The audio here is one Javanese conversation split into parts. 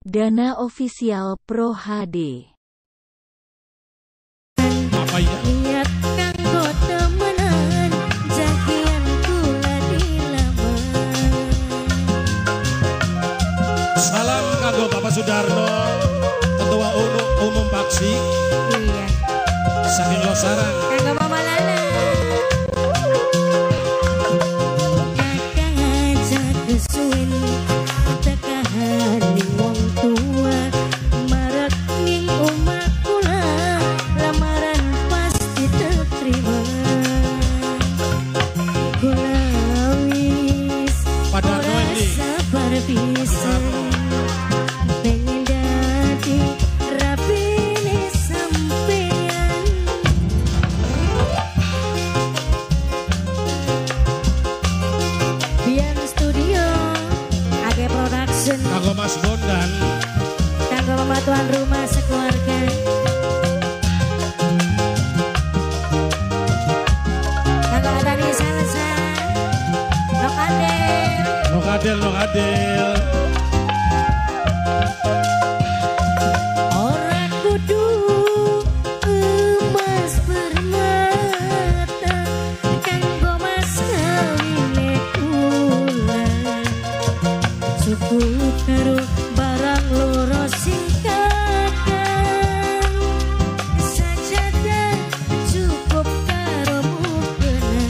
Dana Official Pro HD. Apa ya? Niat kanggo temenan, jagian kula dilaman. Salam kanggo Bapak Sudarno, Ketua Umum Paksi. Iya. Saking Losarang. Kanggo Mama Lala. Kakang aja kesuwen tekahane wong tua, marek ning omah kula lamaran pasti terima. Kula wis ora sabar pisan, pengen dadi rapine sampean. Bian Studio AG Production. Kanggo Mas Bondan, kanggo mama tuan rumah sekeluarga. Kanggo Adani Salsa, Nok Adel, Nok Adel, Nok Adel. Ora kudu emas permata kanggo mas kawine kula, cukup karo barang loro sing kakang, sajadah cukup karo mukena.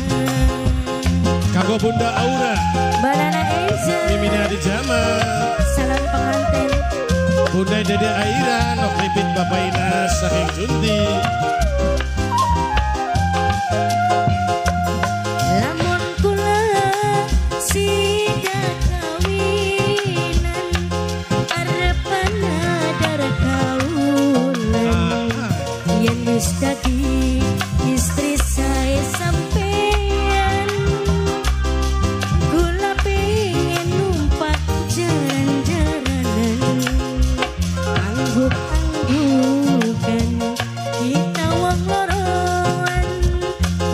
Kanggo Bunda Aura, Banana Angel, Mimina di Jama, salam pengantin. Bunda Dede Aira, Nok Ripit Bapak Ina saking Junti. Lamun kula sida kawinan, arepan nadar kaulan. Yen wis dadi istri sae sampean, kula pengen numpak jaran-jaranan. Angguk-anggukan kita wong loroan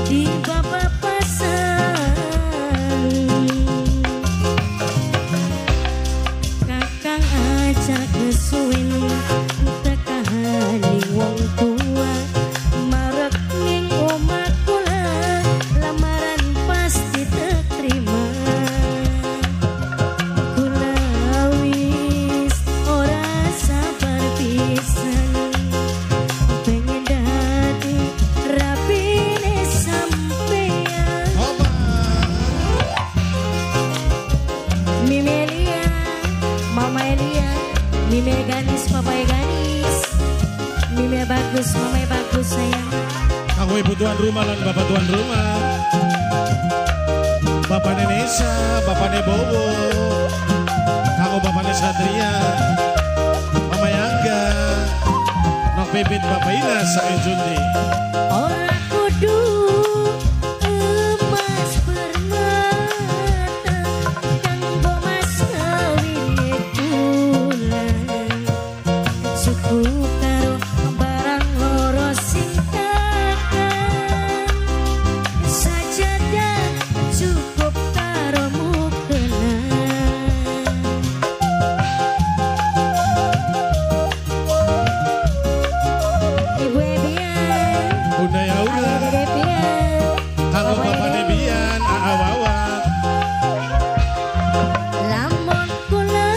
di bapak pasang. Kakang aja kesuwen tekahane wong tua, marek ning omah kula lamaran pasti terima. Kula wis ora sabar pisan, pengen dadi rapine sampean. Mimi Elia, Mama Elia, Mimi Ganis, Papa Ganis, Mimi bagus, Mama bagus sayang. Kanggo ibu tuan rumah lan bapak tuan rumah, Bapak Nenesa, Bapak Nebowo, kanggo Bapak Satria, Mama Yangga, Nok Pipit, Bapak Ina saking Junti. Ora kudu emas permata kanggo mas kawine kula, cukup karo barang loro sing kakang, sajadah cukup karo mukena. Ibu Ebian, Bunda Yaura, Ayah Dede Pian, kanggo Bapak Nebian, Aa Wawa. Lamun kula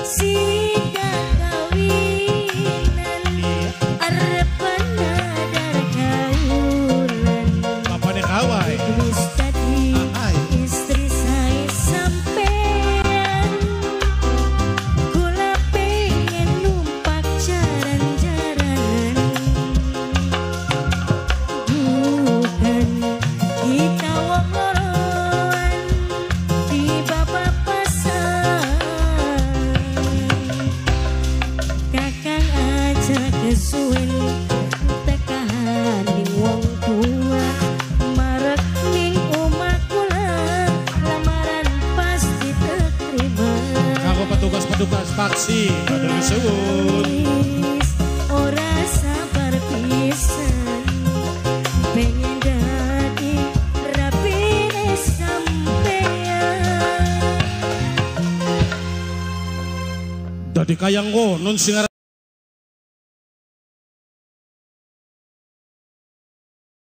sida kawinan, arepan nadar kaulan. Bapak Nekawai, Wis dadi Ahai. istri sae sampean, kula pengen numpak jaran-jaranan. Bukan kita wong loroan di bapak pasang. Kakang aja kesuwen tekahane wong tua, marek ning omah kula lamaran pasti terima. Kanggo petugas-petugas taksi, matur suwun. Wis ora sabar pisan, pengen dadi rapine sampean. Dadi Dadi kayang konon sing